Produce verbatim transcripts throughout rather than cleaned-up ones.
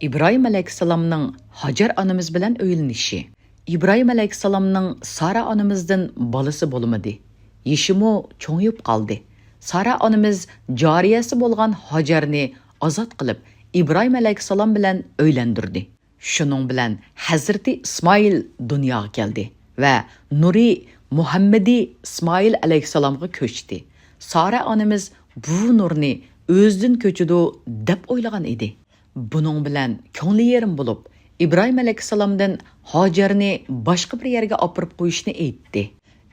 ئىبراھىم ئەلەيھىسسالامنىڭ ھاجەر ئانىمىز بىلەن ئۆيلىنىشى. ئىبراھىم ئەلەيھىسسالامنىڭ سارا ئانىمىزدىن بالىسى بولمىدى. يېشىمۇ چوڭىيىپ قالدى. سارا ئانىمىز جارىيەسى بولغان ھاجەرنى ئازاد قىلىپ، ئىبراھىم ئەلەيھىسسالام بىلەن ئۆيلەندۈردى. شۇنىڭ بىلەن ھەزرىتى ئىسمائىل دۇنياغا كەلدى ۋە نۇرى مۇھەممىدى ئىسمائىل ئەلەيھىسسالامغا كۆچتى. سارا ئانىمىز بۇ نۇرنى ئۆزىدىن كۆچىدۇ دەپ ئويلىغان ئىدى. بۇنىڭ بىلەن كۆڭلى يېرىم بولۇپ، ئىبراھىم ئەلەيھىسسالامدىن ھاجەرنى باشقا بىر يەرگە ئاپىرىپ قويۇشنى ئېيتتى.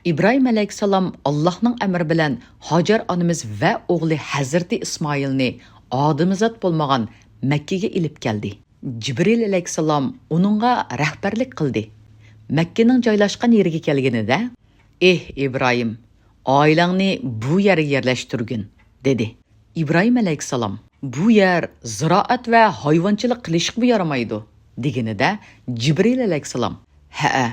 ئىبراھىم ئەلەيھىسسالام ئاللاھنىڭ ئەمرى بىلەن ھاجەر ئانىمىز ۋە ئوغلى ھەزرىتى ئىسمائىلنى ئادىمىزات بولمىغان مەككىگە ئېلىپ كەلدى. جىبرىل ئەلەيھىسسالام ئۇنىڭغا رەھبەرلىك قىلدى. مەككىنىڭ جايلاشقان يېرىگە كەلگىنىدە، «ئېھ، ئىبراھىم، ئائىلەڭنى بۇ يەرگە يەرلەشتۈرگىن» دېدى. ئىبراھىم ئەلەيھىسسالام، «بۇ يەر زىرائەت ۋە ھايۋانچىلىق قىلىشقىمۇ يارىمايدۇ» دېگىنىدە، جىبرىل ئەلەيھىسسالام، «ھەئە،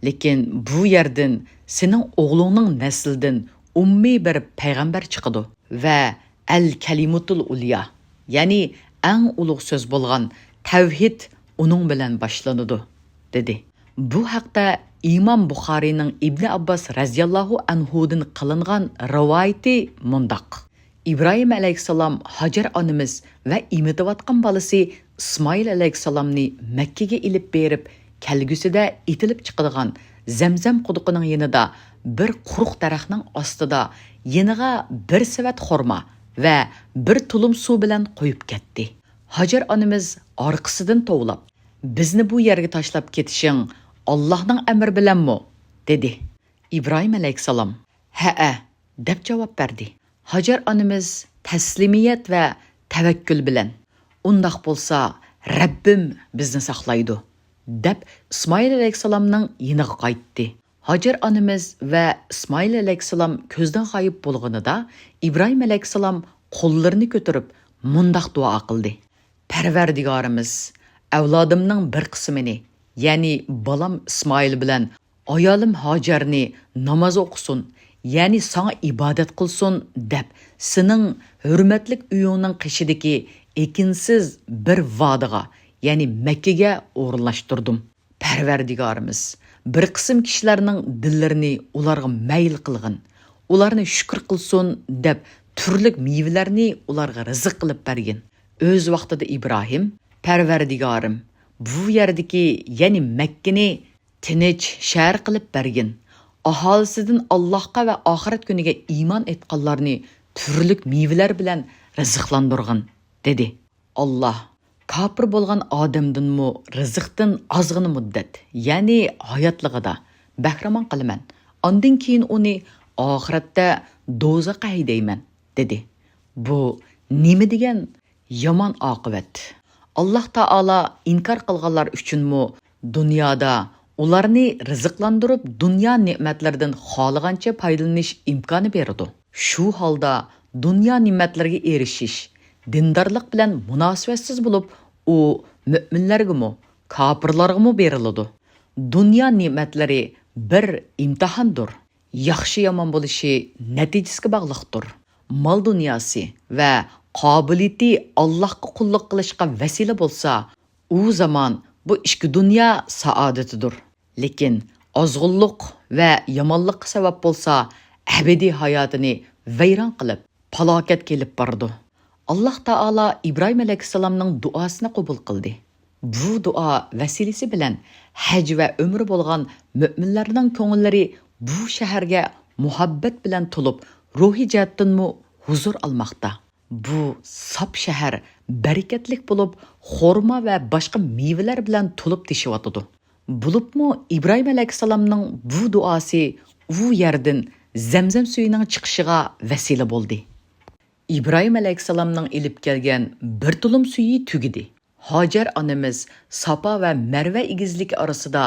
لېكىن بۇ يەردىن سېنىڭ ئوغلۇڭنىڭ نەسلىدىن ئۈممىي بىر پەيغەمبەر چىقىدۇ ۋە ئەل كەلىمۇتۇل ئۇليا، يەنى ئەڭ ئۇلۇغ سۆز بولغان تەۋھىد ئۇنىڭ بىلەن باشلىنىدۇ» دېدى. بۇ ھەقتە ئىمام بۇخارىينىڭ ئىبنى ئابباس رەزىياللاھۇ ئەنھۇدىن قىلىنغان رىۋايىتى مۇنداق: ئىبراھىم ئەلەيھىسسالام ھاجەر ئانىمىز ۋە ئېمىتىۋاتقان بالىسى ئىسمائىل ئەلەيھىسسالامنى مەككىگە ئېلىپ بېرىپ، كەلگۈسىدە ئېتىلىپ چىقىدىغان زەمزەم قۇدۇقىنىڭ يېنىدا بىر قۇرۇق دەرەخنىڭ ئاستىدا يېنىغا بىر سېۋەت خورما ۋە بىر تۇلۇم سۇ بىلەن قويۇپ كەتتى. ھاجەر ئانىمىز ئارقىسىدىن توۋلاپ، «بىزنى بۇ يەرگە تاشلاپ كېتىشىڭ ئاللاھنىڭ ئەمرى بىلەنمۇ؟» دېدى. ئىبراھىم ئەلەيھىسسالام، «ھەئە» دەپ جاۋاب بەردى. ھاجەر ئانىمىز تەسلىمىيەت ۋە تەۋەككۈل بىلەن، «ئۇنداق بولسا، رەببىم بىزنى ساقلايدۇ» دەپ، ئىسمائىل ئەلەيھىسسالامنىڭ يېنىغا قايتتى. ھاجەر ئانىمىز ۋە ئىسمائىل ئەلەيھىسسالام كۆزدىن غايىب بولغىنىدا، ئىبراھىم ئەلەيھىسسالام قوللىرىنى كۆتۈرۈپ مۇنداق دۇئا قىلدى: «پەرۋەردىگارىمىز، ئەۋلادىمنىڭ بىر قىسمىنى، يەنى بالام ئىسمائىل بىلەن ئايالىم ھاجەرنى ناماز ئوقۇسۇن، يەنى ساڭا ئىبادەت قىلسۇن دەپ، سېنىڭ ھۆرمەتلىك ئۆيۈڭنىڭ قېشىدىكى ئېكىنسىز بىر ۋادىغا، يەنى مەككىگە ئورۇنلاشتۇردۇم. پەرۋەردىگارىمىز، بىر قىسىم كىشىلەرنىڭ دىللىرىنى ئۇلارغا مەيىل قىلغىن، ئۇلارنى شۈكۈر قىلسۇن دەپ، تۈرلۈك مېۋىلەرنى ئۇلارغا رىزىق قىلىپ بەرگىن.» ئۆز ۋاقتىدا ئىبراھىم، «پەرۋەردىگارىم، بۇ يەردىكى، يەنى مەككىنى تىنچ شەھەر قىلىپ بەرگىن. ئاھالىسىدىن ئاللاھقا ۋە ئاخىرەت كۈنىگە ئىمان ئېيتقانلارنى تۈرلۈك مېۋىلەر بىلەن رىزىقلاندۇرغىن» دېدى. ئاللاھ، «كاپىر بولغان ئادەمدىنمۇ رىزىقتىن ئازغىنە مۇددەت، يەنى ھاياتلىقىدا، بەھرىمەن قىلىمەن، ئاندىن كېيىن ئۇنى ئاخىرەتتە دوزاخقا ھەيدەيمەن» دېدى. بۇ نېمە دېگەن يامان ئاقىۋەت! ئاللاھ تائالا ئىنكار قىلغانلار ئۈچۈنمۇ دۇنيادا ئۇلارنى رىزىقلاندۇرۇپ، دۇنيا نېمەتلىرىدىن خالىغانچە پايدىلىنىش ئىمكانى بېرىدۇ. شۇ ھالدا دۇنيا نېمەتلىرىگە ئېرىشىش دىندارلىق بىلەن مۇناسىۋەتسىز بولۇپ، ئۇ مۆمىنلەرگىمۇ، كاپىرلارغىمۇ بېرىلىدۇ. دۇنيا نېمەتلىرى بىر ئىمتىھاندۇر. ياخشى-يامان بولۇشى نەتىجىسىگە باغلىقتۇر. مال دۇنياسى ۋە قابىلىيىتى ئاللاھقا قۇللۇق قىلىشقا ۋەسىلە بولسا، ئۇ زامان بۇ ئىككى دۇنيا سائادىتىدۇر. لېكىن ئازغۇنلۇق ۋە يامانلىققا سەۋەب بولسا، ئەبەدىي ھاياتىنى ۋەيران قىلىپ، پالاكەتكە ئېلىپ بارىدۇ. ئاللاھ تائالا ئىبراھىم ئەلەيھىسسالامنىڭ دۇئاسىنى قوبۇل قىلدى. بۇ دۇئا ۋەسىلىسى بىلەن ھەج ۋە ئۆمرە بولغان مۆمىنلەرنىڭ كۆڭۈللىرى بۇ شەھەرگە مۇھەببەت بىلەن تولۇپ، روھىي جەھەتتىنمۇ ھۇزۇر ئالماقتا. بۇ ساپ شەھەر بەرىكەتلىك بولۇپ، خورما ۋە باشقا مېۋىلەر بىلەن تولۇپ تېشىۋاتىدۇ. بولۇپمۇ ئىبراھىم ئەلەيھىسسالامنىڭ بۇ دۇئاسى ئۇ يەردىن زەمزەم سۈيىنىڭ چىقىشىغا ۋەسىلە بولدى. ئىبراھىم ئەلەيھىسسالامنىڭ ئېلىپ كەلگەن بىر تۇلۇم سۈيى تۈگىدى. ھاجەر ئانىمىز ساپا ۋە مەرۋە ئېگىزلىكى ئارىسىدا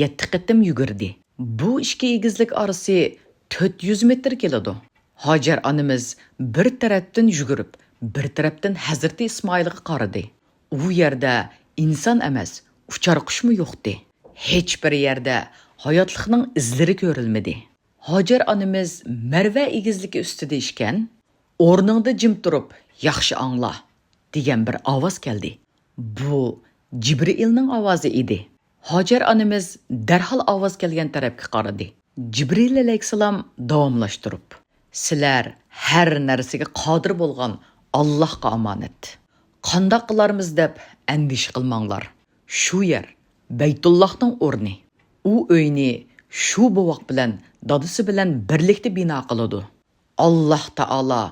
يەتتە قېتىم يۈگۈردى. بۇ ئىككى ئېگىزلىك ئارىسى تۆت يۈز مېتىر كېلىدۇ. ھاجەر ئانىمىز بىر تەرەپتىن يۈگۈرۈپ، بىر تەرەپتىن ھەزرىتى ئىسمائىلغا قارىدى. ئۇ يەردە ئىنسان ئەمەس، ئۇچار قۇشمۇ يوقتى. ھېچبىر يەردە ھاياتلىقنىڭ ئىزلىرى كۆرۈلمىدى. ھاجەر ئانىمىز مەرۋە ئېگىزلىكى ئۈستىدە ئىكەن، «ئورنۇڭدا جىم تۇرۇپ، ياخشى ئاڭلا» دېگەن بىر ئاۋاز كەلدى. بۇ جىبرىئىلنىڭ ئاۋازى ئىدى. ھاجەر ئانىمىز دەرھال ئاۋاز كەلگەن تەرەپكە قارىدى. جىبرىئىل ئەلەيھىسسالام داۋاملاشتۇرۇپ، سىلەر ھەر نەرسىگە قادىر بولغان ئاللاھقا ئامانەت. قانداق قىلارمىز دەپ ئەندىشە قىلماڭلار. شۇ يەر بەيتۇللاھنىڭ ئورنى. ئۇ ئۆينى شۇ بوۋاق بىلەن دادىسى بىلەن بىرلىكتە بىنا قىلىدۇ. ئاللاھ تائالا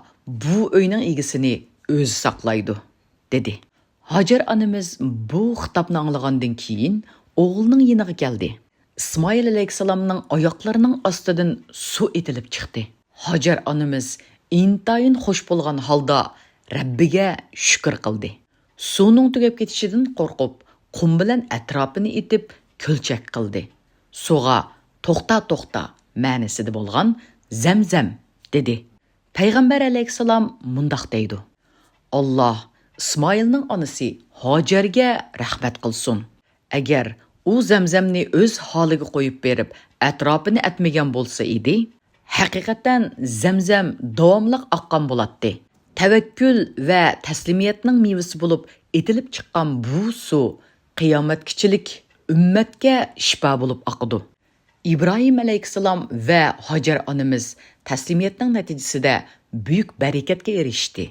بۇ ئۆينىڭ ئىگىسىنى ئۆزى ساقلايدۇ، دېدى. ھاجەر ئانىمىز بۇ خىتابنى ئاڭلىغاندىن كېيىن ئوغلىنىڭ يېنىغا كەلدى. ئىسمائىل ئەلەيھىسسالامنىڭ ئاياقلىرىنىڭ ئاستىدىن سۇ ئېتىلىپ چىقتى. ھاجەر ئانىمىز ئىنتايىن خۇش بولغان ھالدا رەببىگە شۈكۈر قىلدى. سۇنىڭ تۈگەپ كېتىشىدىن قورقۇپ، قۇم بىلەن ئەتراپىنى ئېتىپ كۆلچەك قىلدى. سۇغا «توختا، توختا» مەنىسىدە بولغان «زەمزەم» دېدى. پەيغەمبەر ئەلەيھىسسالام مۇنداق دەيدۇ: «ئاللاھ ئىسمائىلنىڭ ئانىسى ھاجەرگە رەھمەت قىلسۇن. ئەگەر ئۇ زەمزەمنى ئۆز ھالىگە قويۇپ بېرىپ، ئەتراپىنى ئەتمىگەن بولسا ئىدى، ھەقىقەتەن زەمزەم داۋاملىق ئاققان بولاتتى.» تەۋەككۈل ۋە تەسلىمىيەتنىڭ مېۋىسى بولۇپ ئېتىلىپ چىققان بۇ سۇ قىيامەتكىچىلىك ئۈممەتكە شىپا بولۇپ ئاقىدۇ. ئىبراھىم ئەلەيھىسسالام ۋە ھاجەر ئانىمىز تەسلىمىيەتنىڭ نەتىجىسىدە بۈيۈك بەرىكەتكە ئېرىشتى.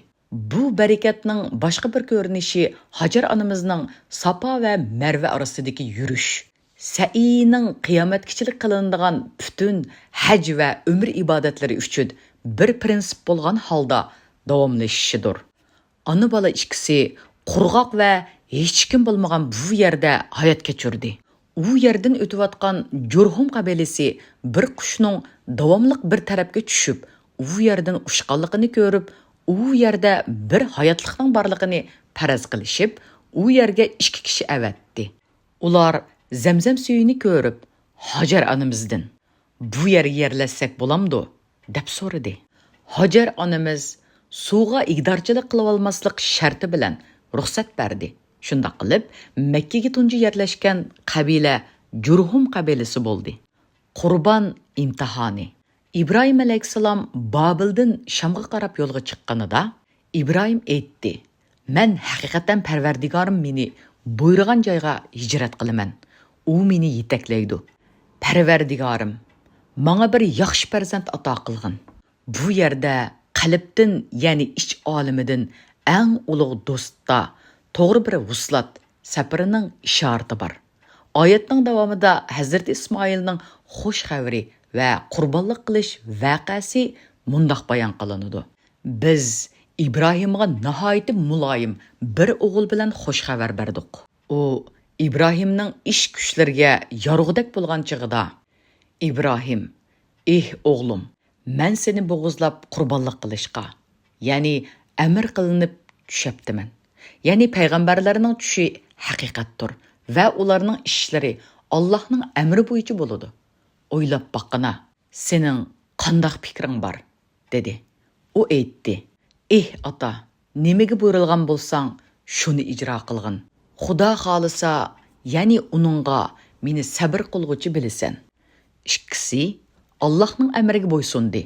بۇ بەرىكەتنىڭ باشقا بىر كۆرۈنۈشى ھاجەر ئانىمىزنىڭ ساپا ۋە مەرۋە ئارىسىدىكى يۈرۈش. سەئىنىڭ قىيامەتكىچىلىك قىلىنىدىغان پۈتۈن ھەج ۋە ئۆمرە ئىبادەتلىرى ئۈچۈن بىر پىرىنسىپ بولغان ھالدا داۋاملىشىشىدۇر. ئانا-بالا ئىككىسى قۇرغاق ۋە ھېچكىم بولمىغان بۇ يەردە ھايات كەچۈردى. ئۇ يەردىن ئۆتۈۋاتقان جۇرھۇم قەبىلىسى بىر قۇشنىڭ داۋاملىق بىر تەرەپكە چۈشۈپ، ئۇ يەردىن ئۇچقانلىقىنى كۆرۈپ، ئۇ يەردە بىر ھاياتلىقنىڭ بارلىقىنى پەرەز قىلىشىپ، ئۇ يەرگە ئىككى كىشى ئەۋەتتى. ئۇلار زەمزەم سۈيىنى كۆرۈپ، ھاجەر ئانىمىزدىن: «بۇ يەرگە يەرلەشسەك بولامدۇ؟» دەپ سورىدى. ھاجەر ئانىمىز سۇغا ئىگىدارچىلىق قىلىۋالماسلىق شەرتى بىلەن رۇخسەت بەردى. شۇنداق قىلىپ، مەككىگە تۇنجى يەرلەشكەن قەبىلە جۇرھۇم قەبىلىسى بولدى. قۇربان ئىمتىھانى. ئىبراھىم ئەلەيھىسسالام بابىلدىن شامغا قاراپ يولغا چىققىنىدا، ئىبراھىم ئېيتتى: «مەن ھەقىقەتەن پەرۋەردىگارىم مېنى بۇيرۇغان جايغا ھىجرەت قىلىمەن. ئۇ مېنى يېتەكلەيدۇ. پەرۋەردىگارىم، ماڭا بىر ياخشى پەرزەنت ئاتا قىلغىن.» بۇ يەردە قەلبتىن، يەنى ئىچ ئالىمىدىن ئەڭ ئۇلۇغ دوستقا توغرا بىر ۋۇسلات سەپىرىنىڭ ئىشارىتى بار. ئايەتنىڭ داۋامىدا ھەزرىتى ئىسمائىلنىڭ خۇش خەۋىرى ۋە قۇربانلىق قىلىش ۋەقەسى مۇنداق بايان قىلىنىدۇ: «بىز ئىبراھىمغا ناھايىتى مۇلايىم بىر ئوغۇل بىلەن خۇش خەۋەر بەردۇق. ئۇ ئىبراھىمنىڭ ئىش كۈچلىرىگە يارىغۇدەك بولغان چېغىدا، ئىبراھىم، ئېھ ئوغلۇم، مەن سېنى بوغۇزلاپ قۇربانلىق قىلىشقا، يەنى ئەمىر قىلىنىپ چۈشەپتىمەن. يەنى پەيغەمبەرلەرنىڭ چۈشى ھەقىقەتتۇر ۋە ئۇلارنىڭ ئىشلىرى ئاللاھنىڭ ئەمرى بويىچە بولىدۇ. ئويلاپ باققىنا، سېنىڭ قانداق پىكرىڭ بار؟» دېدى. ئۇ ئېيتتى: «ئېھ ئاتا، نېمىگە بۇيرۇلغان بولساڭ، شۇنى ئىجرا قىلغىن. خۇدا خالىسا، يەنى ئۇنىڭغا مېنى سەبرى قىلغۇچى بىلىسەن.» ئىككىسى ئاللاھنىڭ ئەمرىگە بويسۇندى.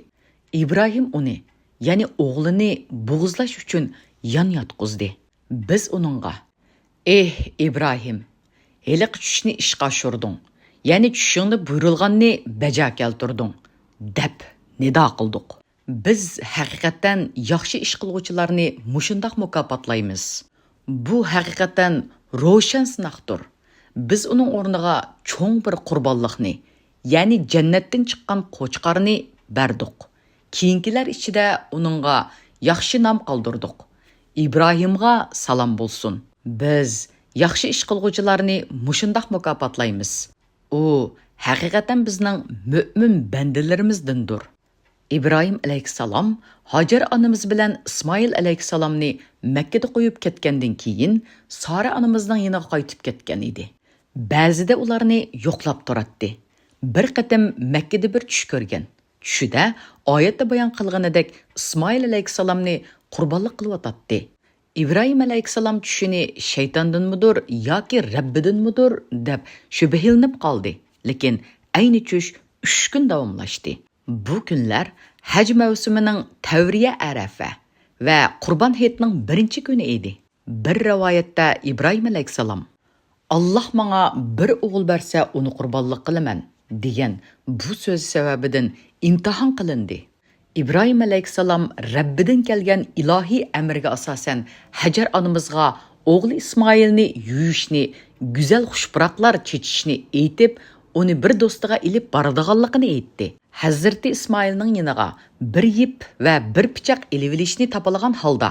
ئىبراھىم ئۇنى، يەنى ئوغلىنى بوغۇزلاش ئۈچۈن يان ياتقۇزدى. بىز ئۇنىڭغا: «ئېھ ئىبراھىم، ھېلىقى چۈشنى ئىشقا ئاشۇردۇڭ، يەنى چۈشۈڭدە بۇيرۇلغاننى بەجا كەلتۈردۈڭ» دەپ نىدا قىلدۇق. بىز ھەقىقەتەن ياخشى ئىش قىلغۇچىلارنى مۇشۇنداق مۇكاپاتلايمىز. بۇ ھەقىقەتەن روشەن سىناقتۇر. بىز ئۇنىڭ ئورنىغا چوڭ بىر قۇربانلىقنى، يەنى جەننەتتىن چىققان قوچقارنى بەردۇق. كېيىنكىلەر ئىچىدە ئۇنىڭغا ياخشى نام قالدۇردۇق. ئىبراھىمغا سالام بولسۇن. بىز ياخشى ئىش قىلغۇچىلارنى مۇشۇنداق مۇكاپاتلايمىز. ئۇ ھەقىقەتەن بىزنىڭ مۆمىن بەندىلىرىمىزدىندۇر. ئىبراھىم ئەلەيھىسسالام ھاجەر ئانىمىز بىلەن ئىسمائىل ئەلەيھىسسالامنى مەككىدە قويۇپ كەتكەندىن كېيىن، سارا ئانىمىزنىڭ يېنىغا قايتىپ كەتكەن ئىدى. بەزىدە ئۇلارنى يوقلاپ تۇراتتى. بىر قېتىم مەككىدە بىر چۈش كۆرگەن. چۈشىدە ئايەتتە بايان قىلغىنىدەك ئىسمائىل ئەلەيھىسسالامنى قۇربانلىق قىلىۋاتاتتى. ئىبراھىم ئەلەيھىسسالام چۈشىنى شەيتاندىنمىدۇر ياكى رەببىدىنمىدۇر دەپ شۈبھىلىنىپ قالدى، لېكىن ئەينى چۈش ئۈچ كۈن داۋاملاشتى. بۇ كۈنلەر ھەج مەۋسۇمىنىڭ تەۋرىيە ئەرەفە ۋە قۇربان ھېيتنىڭ بىرىنچى كۈنى ئىدى. بىر رىۋايەتتە ئىبراھىم ئەلەيھىسسالام، «ئاللاھ ماڭا بىر ئوغۇل بەرسە، ئۇنى قۇربانلىق قىلىمەن» دېگەن بۇ سۆزى سەۋەبىدىن ئىمتىھان قىلىندى. ئىبراھىم ئەلەيھىسسالام رەببىدىن كەلگەن ئىلاھىي ئەمرگە ئاساسەن، ھەجەر ئانىمىزغا ئوغلى ئىسمائىلنى يۇيۇشنى، گۈزەل خۇش پۇراقلار چېچىشنى ئېيتىپ، ئۇنى بىر دوستىغا ئېلىپ بارىدىغانلىقىنى ئېيتتى. ھەزرىتى ئىسمائىلنىڭ يېنىغا بىر يىپ ۋە بىر پىچاق ئېلىۋېلىشنى تاپىلىغان ھالدا،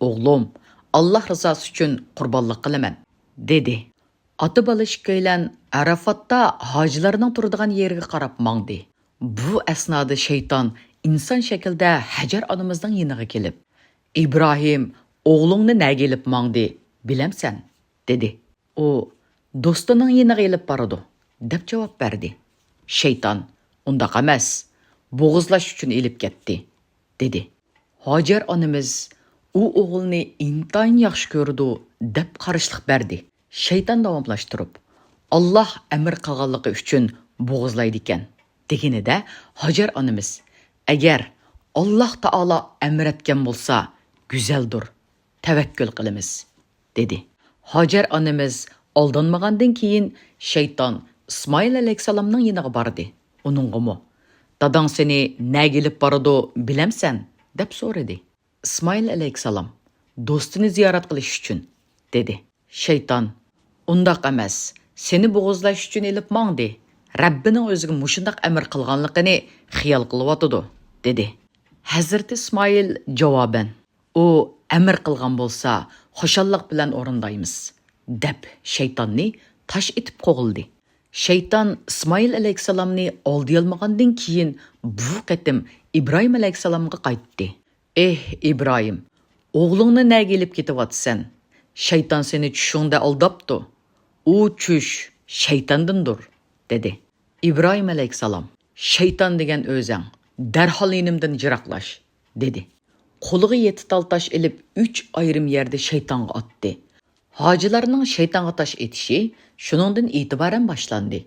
«ئوغلۇم، ئاللاھ رىزاسى ئۈچۈن قۇربانلىق قىلىمەن» دېدى. ئاتا-بالا ئىككىيلەن ئەرەفاتتا ھاجىلارنىڭ تۇرىدىغان يېرىگە قاراپ ماڭدى. بۇ ئەسنادا شەيتان ئىنسان شەكلىدە ھەجەر ئانىمىزنىڭ يېنىغا كېلىپ، «ئىبراھىم ئوغلۇڭنى نەگە ئېلىپ ماڭدى، بىلەمسەن؟» دېدى. ئۇ، «دوستىنىڭ يېنىغا ئېلىپ بارىدۇ» دەپ جاۋاب بەردى. شەيتان، «ئۇنداق ئەمەس، بوغۇزلاش ئۈچۈن ئېلىپ كەتتى» دېدى. ھاجەر ئانىمىز ئۇ ئوغۇلنى ئىنتايىن ياخشى كۆرىدۇ دەپ قارشىلىق بەردى. شەيتان داۋاملاشتۇرۇپ، «ئاللاھ ئەمر قىلغانلىقى ئۈچۈن بوغۇزلايدىكەن» دېگىنىدە، ھاجەر ئانىمىز، «ئەگەر ئاللاھ تائالا ئەمر ئەتكەن بولسا، گۈزەلدۇر، تەۋەككۈل قىلىمىز» دېدى. ھاجەر ئانىمىز ئالدانمىغاندىن كېيىن، شەيتان ئىسمائىل ئەلەيھىسسالامنىڭ يېنىغا باردى. ئۇنىڭغىمۇ، «داداڭ سېنى نەگە ئېلىپ بارىدۇ، بىلەمسەن؟» دەپ سورىدى. ئىسمائىل ئەلەيھىسسالام، «دوستىنى زىيارەت قىلىش ئۈچۈن» دېدى. شەيتان، «ئۇنداق ئەمەس، سېنى بوغۇزلاش ئۈچۈن ئېلىپ ماڭدى. رەببىنىڭ ئۆزىگە مۇشۇنداق ئەمر قىلغانلىقىنى خىيال قىلىۋاتىدۇ» دېدى. ھەزرىتى ئىسمائىل جاۋابەن، «ئۇ ئەمر قىلغان بولسا، خۇشاللىق بىلەن ئورۇندايمىز» دەپ، شەيتاننى تاش ئېتىپ قوغلىدى. شەيتان ئىسمائىل ئەلەيھىسسالامنى ئالدىيالمىغاندىن كېيىن، بۇ قېتىم ئىبراھىم ئەلەيھىسسالامغا قايتتى. «ئېھ، ئىبراھىم، ئوغلۇڭنى نەگە ئېلىپ كېتىۋاتىسەن؟ شەيتان سېنى چۈشۈڭدە ئالداپتۇ. ئۇ چۈش شەيتاندىندۇر» دېدى. ئىبراھىم ئەلەيھىسسالام، «شەيتان دېگەن ئۆزەڭ، دەرھال يېنىمدىن جىراقلاش» دېدى. قولىغا يەتتە تال تاش ئېلىپ، ئۈچ ئايرىم يەردە شەيتانغا ئاتتى. ھاجىلارنىڭ شەيتانغا تاش ئېتىشى شۇنىڭدىن ئېتىبارەن باشلاندى.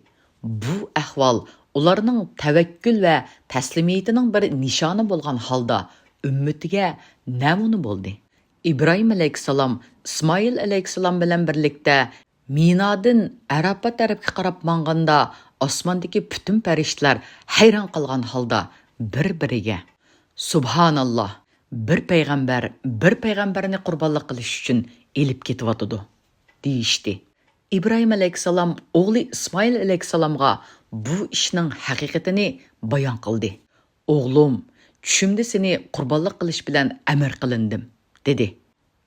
بۇ ئەھۋال ئۇلارنىڭ تەۋەككۈل ۋە تەسلىمىيىتىنىڭ بىر نىشانى بولغان ھالدا، ئۈممىتىگە نەمۇنە بولدى. ئىبراھىم ئەلەيھىسسالام ئىسمائىل ئەلەيھىسسالام بىلەن بىرلىكتە مىنادىن ئەرەپات تەرەپكە قاراپ ماڭغاندا، ئاسماندىكى پۈتۈن پەرىشتىلەر ھەيران قالغان ھالدا بىر-بىرىگە، «سۇبھاناللا، بىر پەيغەمبەر بىر پەيغەمبەرنى قۇربانلىق قىلىش ئۈچۈن ئېلىپ كېتىۋاتىدۇ» دېيىشتى. ئىبراھىم ئەلەيھىسسالام ئوغلى ئىسمائىل ئەلەيھىسسالامغا بۇ ئىشنىڭ ھەقىقىتىنى بايان قىلدى. «ئوغلۇم، چۈشۈمدە سېنى قۇربانلىق قىلىش بىلەن ئەمر قىلىندىم» دېدى.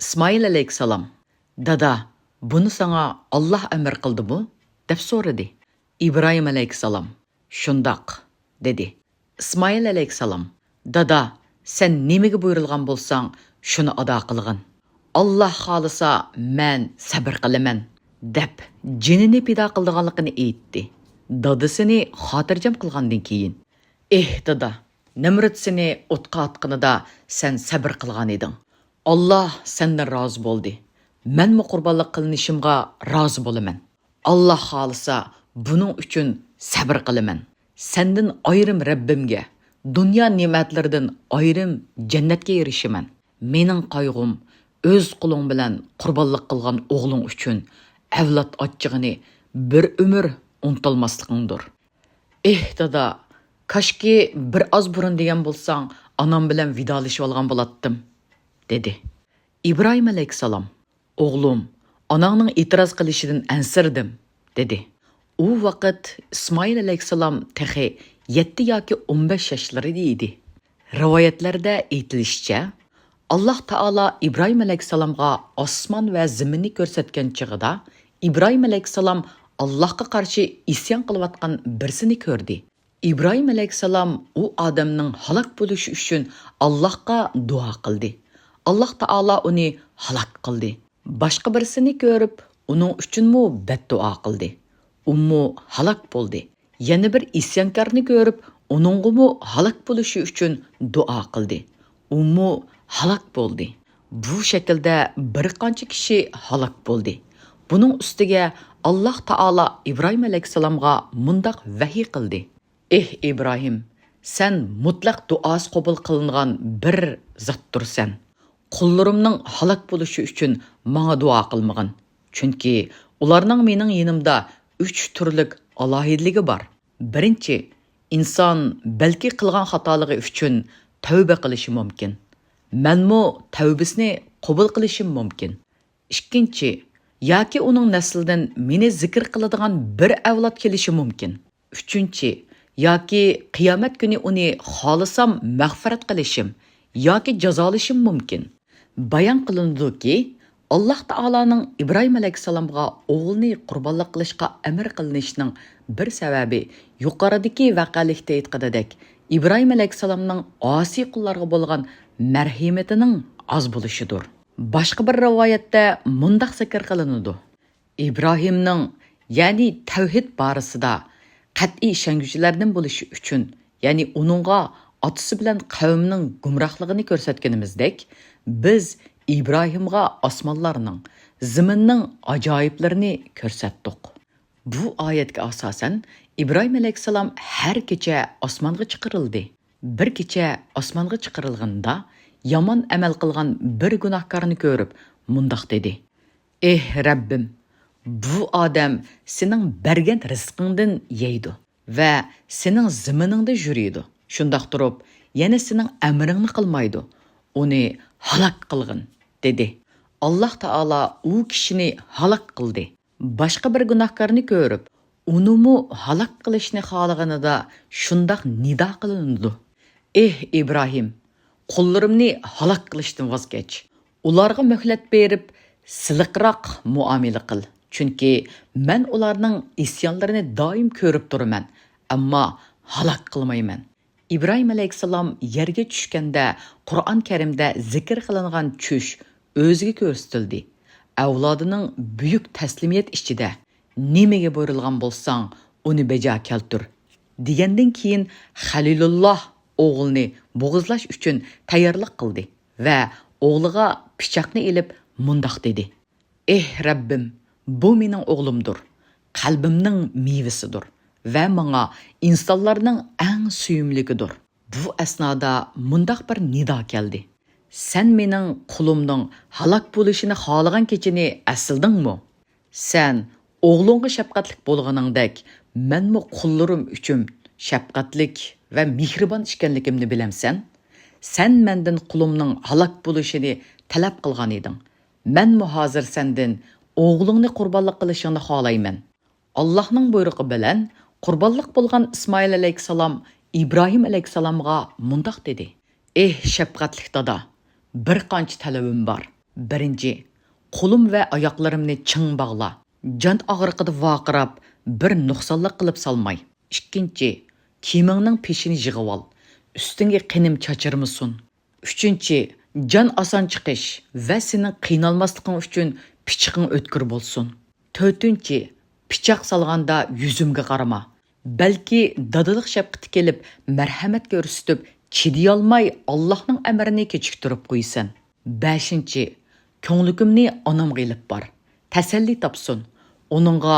ئىسمائىل ئەلەيھىسسالام، «دادا، بۇنى ساڭا ئاللاھ ئەمر قىلدىمۇ؟» دەپ سورىدى. ئىبراھىم ئەلەيھىسسالام، «شۇنداق» دېدى. ئىسمائىل ئەلەيھىسسالام، «دادا، سەن نېمىگە بۇيرۇلغان بولساڭ، شۇنى ئادا قىلغىن. ئاللاھ خالىسا، مەن سەبرى قىلىمەن» دەپ، جېنىنى پىدا قىلىدىغانلىقىنى ئېيتتى. دادىسىنى خاتىرجەم قىلغاندىن كېيىن، «ئېھ، دادا، نەمرۇت سېنى ئوتقا ئاتقىنىدا سەن سەبرى قىلغان ئىدىڭ. ئاللاھ سەندىن رازى بولدى. مەنمۇ قۇربانلىق قىلىنىشىمغا رازى بولىمەن. ئاللاھ خالىسا، بۇنىڭ ئۈچۈن سەبرى قىلىمەن. سەندىن ئايرىم رەببىمگە، دۇنيا نېمەتلىرىدىن ئايرىم جەننەتكە ئېرىشىمەن. مېنىڭ قايغۇم، ئۆز قولۇڭ بىلەن قۇربانلىق قىلغان ئوغلۇڭ ئۈچۈن ئەۋلاد ئاچچىقىنى بىر ئۆمۈر ئۇنتۇلماسلىقىڭدۇر. ئېھ، دادا، كاشكى بىر ئاز بۇرۇن دېگەن بولساڭ، ئانام بىلەن ۋىدالىشىۋالغان بولاتتىم» دېدى. ئىبراھىم ئەلەيھىسسالام، «ئوغلۇم، ئاناڭنىڭ ئېتىراز قىلىشىدىن ئەنسىرىدىم» دېدى. ئۇ ۋاقىت ئىسمائىل ئەلەيھىسسالام تېخى يەتتە ياكى ئون بەش ياشلىرىدا ئىدى. رىۋايەتلەردە ئېيتىلىشىچە، ئاللاھ تائالا ئىبراھىم ئەلەيھىسسالامغا ئاسمان ۋە زېمىننى كۆرسەتكەن چېغىدا، ئىبراھىم ئەلەيھىسسالام ئاللاھقا قارشى ئىسيان قىلىۋاتقان بىرسىنى كۆردى. ئىبراھىم ئەلەيھىسسالام ئۇ ئادەمنىڭ ھالاك بولۇشى ئۈچۈن ئاللاھقا دۇئا قىلدى. ئاللاھ تائالا ئۇنى ھالاك قىلدى. باشقا بىرسىنى كۆرۈپ، ئۇنىڭ ئۈچۈنمۇ بەددۇئا قىلدى. ئۇمۇ ھالاك بولدى. يەنە بىر ئىسيانكارنى كۆرۈپ، ئۇنىڭغىمۇ ھالاك بولۇشى ئۈچۈن دۇئا قىلدى. ئۇمۇ ھالاك بولدى. بۇ شەكىلدە بىر قانچە كىشى ھالاك بولدى. بۇنىڭ ئۈستىگە ئاللاھ تائالا ئىبراھىم ئەلەيھىسسالامغا مۇنداق ۋەھىي قىلدى: «ئېھ ئىبراھىم، سەن مۇتلەق دۇئاسى قوبۇل قىلىنغان بىر زاتتۇرسەن. قۇللىرىمنىڭ ھالاك بولۇشى ئۈچۈن ماڭا دۇئا قىلمىغىن. چۈنكى ئۇلارنىڭ مېنىڭ يېنىمدا ئۈچ تۈرلۈك ئالاھىدىلىكى بار. بىرىنچى، ئىنسان بەلكى قىلغان خاتالىقى ئۈچۈن تەۋبە قىلىشى مۇمكىن. مەنمۇ تەۋبىسىنى قوبۇل قىلىشىم مۇمكىن. ئىككىنچى، ياكى ئۇنىڭ نەسلىدىن مېنى زىكىر قىلىدىغان بىر ئەۋلاد كېلىشى مۇمكىن. ئۈچىنچى، ياكى قىيامەت كۈنى ئۇنى خالىسام مەغپىرەت قىلىشىم ياكى جازالىشىم مۇمكىن. بايان قىلىنىدۇكى، ئاللاھ تائالانىڭ ئىبراھىم ئەلەيھىسسالامغا ئوغلىنى قۇربانلىق قىلىشقا ئەمر قىلىنىشىنىڭ بىر سەۋەبى، يۇقىرىدىكى ۋەقەلىكتە ئېيتقىنىدەك، ئىبراھىم ئەلەيھىسسالامنىڭ ئاسىي قۇللارغا بولغان مەرھىمىتىنىڭ ئاز بولۇشىدۇر. باشقا بىر رىۋايەتتە مۇنداق زىكىر قىلىنىدۇ: ئىبراھىمنىڭ، يەنى تەۋھىد بارىسىدا قەتئىي ئىشەنگۈچىلەردىن بولۇشى ئۈچۈن، يەنى ئۇنىڭغا ئاتىسى بىلەن قەۋمىنىڭ گۇمراھلىقىنى كۆرسەتكىنىمىزدەك، بىز ئىبراھىمغا ئاسمانلارنىڭ، زېمىننىڭ ئاجايىپلىرىنى كۆرسەتتۇق. بۇ ئايەتكە ئاساسەن، ئىبراھىم ئەلەيھىسسالام ھەر كېچە ئاسمانغا چىقىرىلدى. بىر كېچە ئاسمانغا چىقىرىلغىنىدا، يامان ئەمەل قىلغان بىر گۇناھكارنى كۆرۈپ، مۇنداق دېدى: ئېھ رەببىم، بۇ ئادەم سېنىڭ بەرگەن رىزقىڭدىن يەيدۇ ۋە سېنىڭ زېمىنىڭدا يۈرىدۇ. شۇنداق تۇرۇپ، يەنە سېنىڭ ئەمرىڭنى قىلمايدۇ. ئۇنى ھالاك قىلغىن، دېدى. ئاللاھ تائالا ئۇ كىشىنى ھالاك قىلدى. باشقا بىر گۇناھكارنى كۆرۈپ، ئۇنىمۇ ھالاك قىلىشنى خالىغىنىدا شۇنداق نىدا قىلىنىدۇ: ئېھ ئىبراھىم، قۇللىرىمنى ھالاك قىلىشتىن ۋاز كەچ. ئۇلارغا مۆھلەت بېرىپ، سىلىقراق مۇئامىلە قىل. چۈنكى مەن ئۇلارنىڭ ئىسيانلىرىنى دائىم كۆرۈپ تۇرىمەن، ئەمما ھالاك قىلمايمەن. ئىبراھىم ئەلەيھىسسالام يەرگە چۈشكەندە، قۇرئان كەرىمدە زىكىر قىلىنغان چۈش ئۆزىگە كۆرسىتىلدى. ئەۋلادىنىڭ بۈيۈك تەسلىمىيەت ئىچىدە، نېمىگە بۇيرۇلغان بولساڭ، ئۇنى بەجا كەلتۈر، دېگەندىن كېيىن، خەلىلۇللاھ ئوغلىنى بوغۇزلاش ئۈچۈن تەييارلىق قىلدى ۋە ئوغلىغا پىچاقنى ئېلىپ مۇنداق دېدى: ئېھ رەببىم، بۇ مېنىڭ ئوغلۇمدۇر، قەلبىمنىڭ مېۋىسىدۇر ۋە ماڭا ئىنسانلارنىڭ ئەڭ سۆيۈملۈكىدۇر. بۇ ئەسنادا مۇنداق بىر نىدا كەلدى: سەن مېنىڭ قۇلۇمنىڭ ھالاك بولۇشىنى خالىغان كېچىنى ئەسلىدىڭمۇ؟ سەن ئوغلۇڭغا شەپقەتلىك بولغىنىڭدەك، مەنمۇ قۇللىرىم ئۈچۈن شەپقەتلىك ۋە مېھرىبان ئىكەنلىكىمنى بىلەمسەن؟ سەن مەندىن قۇلۇمنىڭ ھالاك بولۇشىنى تەلەپ قىلغان ئىدىڭ. مەنمۇ ھازىر سەندىن ئوغلۇڭنى قۇربانلىق قىلىشىڭنى خالايمەن. ئاللاھنىڭ بۇيرۇقى بىلەن قۇربانلىق بولغان ئىسمائىل ئەلەيھىسسالام ئىبراھىم ئەلەيھىسسالامغا مۇنداق دېدى: ئېھ شەپقەتلىك دادا، بىر قانچە تەلىپىم بار. بىرىنچى، قولۇم ۋە ئاياقلىرىمنى چىڭ باغلا. جان ئاغرىقىدا ۋارقىراپ، بىر نۇقسانلىق قىلىپ سالماي. ئىككىنچى، كىيىمىڭنىڭ پېشىنى يىغىۋال، ئۈستۈڭگە قېنىم چاچرىمىسۇن. ئۈچىنچى، جان ئاسان چىقىش ۋە سېنىڭ قىينالماسلىقىڭ ئۈچۈن پىچىقىڭ ئۆتكۈر بولسۇن. تۆتىنچى، پىچاق سالغاندا يۈزۈمگە قارىما. بەلكى دادىلىق شەپقىتى كېلىپ، مەرھەمەت كۆرسىتىپ، چىدىيالماي ئاللاھنىڭ ئەمرىنى كېچىكتۈرۈپ قويىسەن. بەشىنچى، كۆڭلىكىمنى ئانامغا ئېلىپ بار. تەسەللى تاپسۇن. ئۇنىڭغا،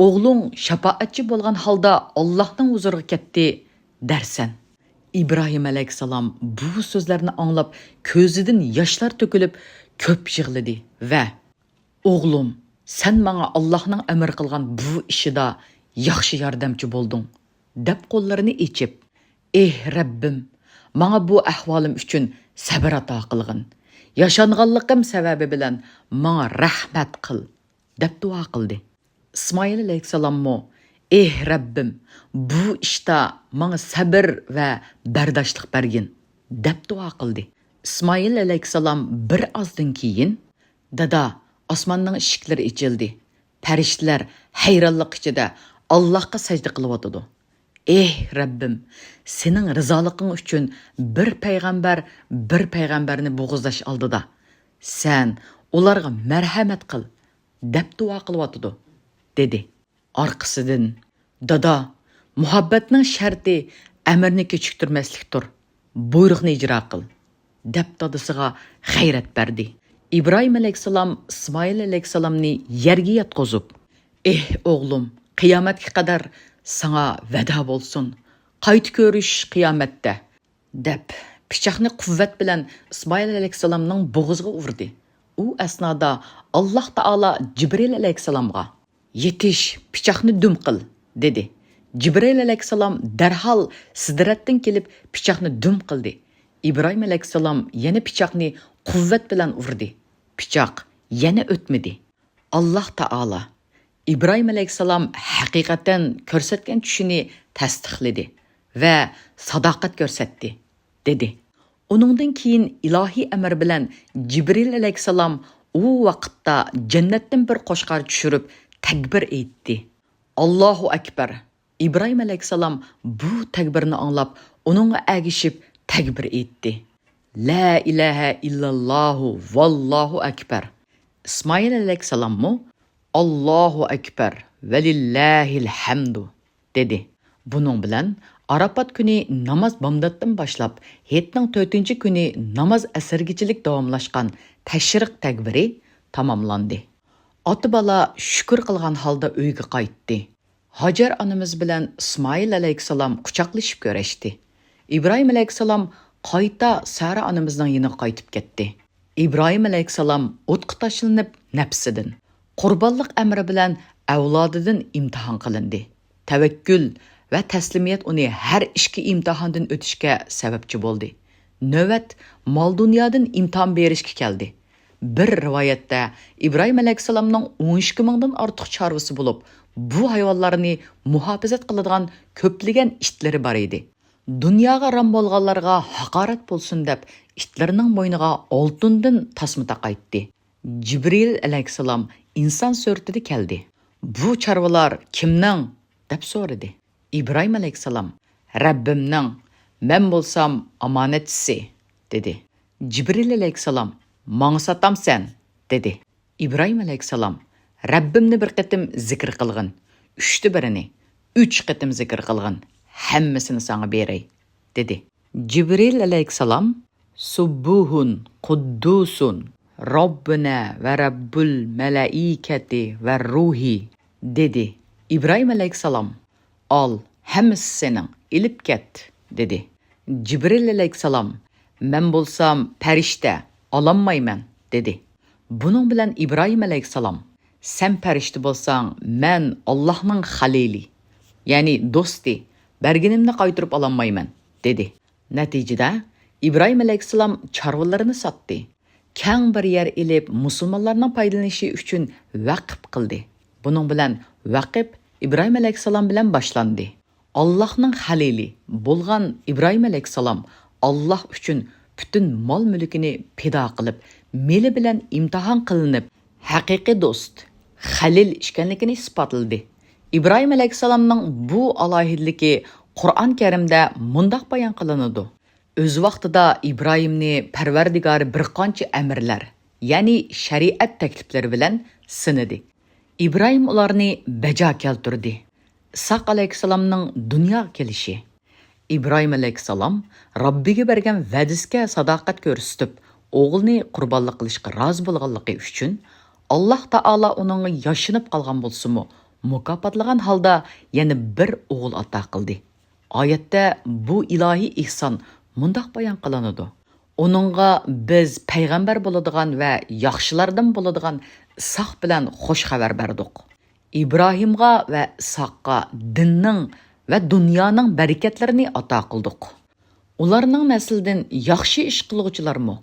ئوغلۇڭ شاپائەتچى بولغان ھالدا ئاللاھنىڭ ھۇزۇرىغا كەتتى، دەرسەن. ئىبراھىم ئەلەيھىسسالام بۇ سۆزلەرنى ئاڭلاپ، كۆزىدىن ياشلار تۆكۈلۈپ، كۆپ يىغلىدى ۋە، ئوغلۇم، سەن ماڭا ئاللاھنىڭ ئەمر قىلغان بۇ ئىشىدا ياخشى ياردەمچى بولدۇڭ، دەپ قوللىرىنى ئېچىپ، ئېھ رەببىم، ماڭا بۇ ئەھۋالىم ئۈچۈن سەبىر ئاتا قىلغىن. ياشانغانلىقىم سەۋەبى بىلەن ماڭا رەھمەت قىل، دەپ دۇئا قىلدى. ئىسمائىل ئەلەيھىسسالاممۇ، ئېھ رەببىم، بۇ ئىشتا ماڭا سەبىر ۋە بەرداشلىق بەرگىن، دەپ دۇئا قىلدى. ئىسمائىل ئەلەيھىسسالام بىر ئازدىن كېيىن، دادا، ئاسماننىڭ ئىشىكلىرى ئېچىلدى. پەرىشتىلەر ھەيرانلىق ئىچىدە ئاللاھقا سەجدە قىلىۋاتىدۇ. ئېھ رەببىم، سېنىڭ رىزالىقىڭ ئۈچۈن بىر پەيغەمبەر بىر پەيغەمبەرنى بوغۇزلاش ئالدىدا، سەن ئۇلارغا مەرھەمەت قىل، دەپ دۇئا قىلىۋاتىدۇ، دېدى. ئارقىسىدىن، دادا، مۇھەببەتنىڭ شەرتى ئەمرنى كېچىكتۈرمەسلىكتۇر، بۇيرۇقنى ئىجرا قىل، دەپ دادىسىغا غەيرەت بەردى. ئىبراھىم ئەلەيھىسسالام ئىسمائىل ئەلەيھىسسالامنى يەرگە ياتقۇزۇپ، ئېھ ئوغلۇم، قىيامەتكە قەدەر ساڭا ۋەدە بولسۇن، قايتا كۆرۈش قىيامەتتە، دەپ پىچاقنى قۇۋۋەت بىلەن ئىسمائىل ئەلەيھىسسالامنىڭ بوغۇزىغا ئۇردى. ئۇ ئەسنادا ئاللاھ تائالا جىبرىئىل ئەلەيھىسسالامغا، «يېتىش، پىچاقنى دۈم قىل» دېدى. جىبرىئىل ئەلەيھىسسالام دەرھال سىدرەتتىن كېلىپ پىچاقنى دۈم قىلدى. ئىبراھىم ئەلەيھىسسالام يەنە پىچاقنى قۇۋۋەت بىلەن ئۇردى. پىچاق يەنە ئۆتمىدى. ئاللاھ تائالا، «ئىبراھىم ئەلەيھىسسالام ھەقىقەتەن كۆرسەتكەن چۈشىنى تەستىقلىدى ۋە ساداقەت كۆرسەتتى» دېدى. ئۇنىڭدىن كېيىن ئىلاھىي ئەمر بىلەن جىبرىئىل ئەلەيھىسسالام ئۇ ۋاقىتتا جەننەتتىن بىر قوچقار چۈشۈرۈپ تەكبىر ئېيتتى. «ئاللاھۇ ئەكبەر!» ئىبراھىم ئەلەيھىسسالام بۇ تەكبىرنى ئاڭلاپ، ئۇنىڭغا ئەگىشىپ تەكبىر ئېيتتى. «لا ئىلاھە ئىللاللاھۇ ۋاللاھۇ ئەكبەر!» ئىسمائىل ئەلەيھىسسالاممۇ «ئاللاھۇ ئەكبەر ۋەلىللاھىل ھەمدۇ» دېدى. بۇنىڭ بىلەن ئاراپات كۈنى ناماز بامداتتىن باشلاپ ھېيتنىڭ تۆتىنچى كۈنى ناماز ئەسىرگىچىلىك داۋاملاشقان تەشرىق تەكبىرى تاماملاندى. ئاتا-بالا شۈكۈر قىلغان ھالدا ئۆيگە قايتتى. ھاجەر ئانىمىز بىلەن ئىسمائىل ئەلەيھىسسالام قۇچاقلىشىپ كۆرۈشتى. ئىبراھىم ئەلەيھىسسالام قايتا سارا ئانىمىزنىڭ يېنىغا قايتىپ كەتتى. ئىبراھىم ئەلەيھىسسالام ئوتقا تاشلىنىپ، نەپسىدىن، قۇربانلىق ئەمرى بىلەن ئەۋلادىدىن ئىمتىھان قىلىندى. تەۋەككۈل ۋە تەسلىمىيەت ئۇنى ھەر ئىككى ئىمتىھاندىن ئۆتۈشكە سەۋەبچى بولدى. نۆۋەت مال-دۇنيادىن ئىمتىھان بېرىشكە كەلدى. بىر رىۋايەتتە، ئىبراھىم ئەلەيھىسسالامنىڭ ئون ئىككى مىڭدىن ئارتۇق چارۋىسى بولۇپ، بۇ ھايۋانلارنى مۇھاپىزەت قىلىدىغان كۆپلىگەن ئىتلىرى بار ئىدى. دۇنياغا رام بولغانلارغا ھاقارەت بولسۇن دەپ، ئىتلىرىنىڭ بوينىغا ئالتۇندىن تاسما تاقايتتى. جىبرىئىل ئەلەيھىسسالام ئىنسان سۈرىتىدە كەلدى. «بۇ چارۋىلار كىمنىڭ؟» دەپ سورىدى. ئىبراھىم ئەلەيھىسسالام، «رەببىمنىڭ، مەن بولسام ئامانەتچىسى» دېدى. جىبرىئىل ئەلەيھىسسالام، «ماڭا ساتامسەن؟» دېدى. ئىبراھىم ئەلەيھىسسالام، «رەببىمنى بىر قېتىم زىكىر قىلغىن، ئۈچتە بىرىنى، ئۈچ قېتىم زىكىر قىلغىن، ھەممىسىنى ساڭا بېرەي» دېدى. جىبرىئىل ئەلەيھىسسالام، «سۇببۇھۇن قۇددۇسۇن رەببۇنا ۋە رەببۇل مەلائىكەتى ۋە روھى» دېدى. ئىبراھىم ئەلەيھىسسالام، «ئال، ھەممىسى سېنىڭ، ئېلىپ كەت» دېدى. جىبرىئىل ئەلەيھىسسالام، «مەن بولسام پەرىشتە، ئالالمايمەن» دېدى. بۇنىڭ بىلەن ئىبراھىم ئەلەيھىسسالام، «سەن پەرىشتە بولساڭ، مەن ئاللاھنىڭ خەلىلى، يەنى دوستى، بەرگىنىمنى قايتۇرۇپ ئالالمايمەن» دېدى. نەتىجىدە، ئىبراھىم ئەلەيھىسسالام چارۋىلىرىنى ساتتى. كەڭ بىر يەر ئېلىپ، مۇسۇلمانلارنىڭ پايدىلىنىشى ئۈچۈن ۋەقىپ قىلدى. بۇنىڭ بىلەن ۋەقىپ ئىبراھىم ئەلەيھىسسالام بىلەن باشلاندى. ئاللاھنىڭ خەلىلى بولغان ئىبراھىم ئەلەيھىسسالام ئاللاھ ئۈچۈن پۈتۈن مال-مۈلكىنى پىدا قىلىپ، مېلى بىلەن ئىمتىھان قىلىنىپ، ھەقىقىي دوست، خەلىل ئىكەنلىكىنى ئىسپاتلىدى. ئىبراھىم ئەلەيھىسسالامنىڭ بۇ ئالاھىدىلىكى قۇرئان كەرىمدە مۇنداق بايان قىلىنىدۇ: «ئۆز ۋاقتىدا ئىبراھىمنى پەرۋەردىگارى بىر قانچە ئەمىرلەر، يەنى شەرىئەت تەكلىپلىرى بىلەن سىنىدى. ئىبراھىم ئۇلارنى بەجا كەلتۈردى.» ئىسھاق ئەلەيھىسسالامنىڭ دۇنياغا كېلىشى. ئىبراھىم ئەلەيھىسسالام رەببىگە بەرگەن ۋەدىسىگە ساداقەت كۆرسىتىپ، ئوغلىنى قۇربانلىق قىلىشقا رازى بولغانلىقى ئۈچۈن، ئاللاھ تائالا ئۇنىڭغا ياشىنىپ قالغان بولسىمۇ، مۇكاپاتلىغان ھالدا يەنە بىر ئوغۇل ئاتا قىلدى. ئايەتتە بۇ ئىلاھىي ئېھسان مۇنداق بايان قىلىنىدۇ: «ئۇنىڭغا بىز پەيغەمبەر بولىدىغان ۋە ياخشىلاردىن بولىدىغان ئىسھاق بىلەن خۇش خەۋەر بەردۇق. ئىبراھىمغا ۋە ئىسھاققا دىننىڭ ۋە دۇنيانىڭ بەرىكەتلىرىنى ئاتا قىلدۇق. ئۇلارنىڭ نەسلىدىن ياخشى ئىش قىلغۇچىلارمۇ،